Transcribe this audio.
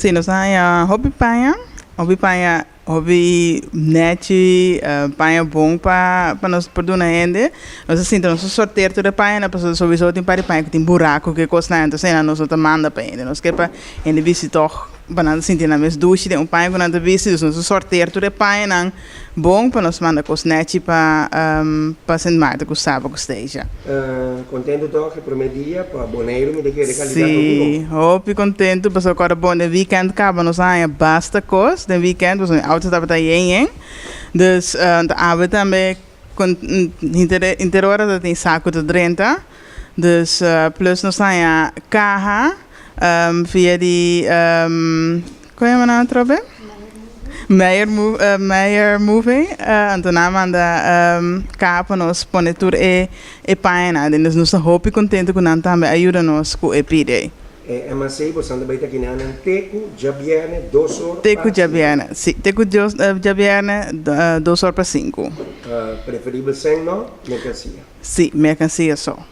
Sí, nos a haña hopi paña, hopi paña, hopi nèchi, paña bon pa pa nos por duna hende. Nos a sinta nos a sorteer tur e pañanan pasobra sowiso tin par di paña ku tin buraku ke kosnan, entonces einan nos no ta manda pa hende. Nos ke pa hende bisti tòg pa nan ta sinti nan mes dushi den un paña ku nan ta bisti, dus nos a sorteer tur e pañanan bon pa nos manda kos nèchi pa pa Sint Maarten ku Saba ku Statia. Kontentu tòg e promé dia pa Boneiru mi ta kere kalidat hopi bon. Sí, hopi kontentu pasobra kòrda bon den wikènt kaba nos a haña basta kos den wikènt pasobra mi outo tabata yen yen dus ta awe tambe kon hinter hinter ora ta tin saku ta drenta dus plus nos a haña kaha via di Kon yama nan atrobe? Meijer Meijer Moving. Anto nan a manda kaha pa nos pone tur e e pañanan aden. Dus nos ta hopi kontento ku nan tambe a yuda nos ku e pida ei. E MAC bosan ta bai ta kina nan te ku djabièrnè 2 or pa 5. Te ku djabièrnè, si. Te ku djabièrnè 2 or pa 5. Preferibel sèn no, merkansia. Si, merkansia so.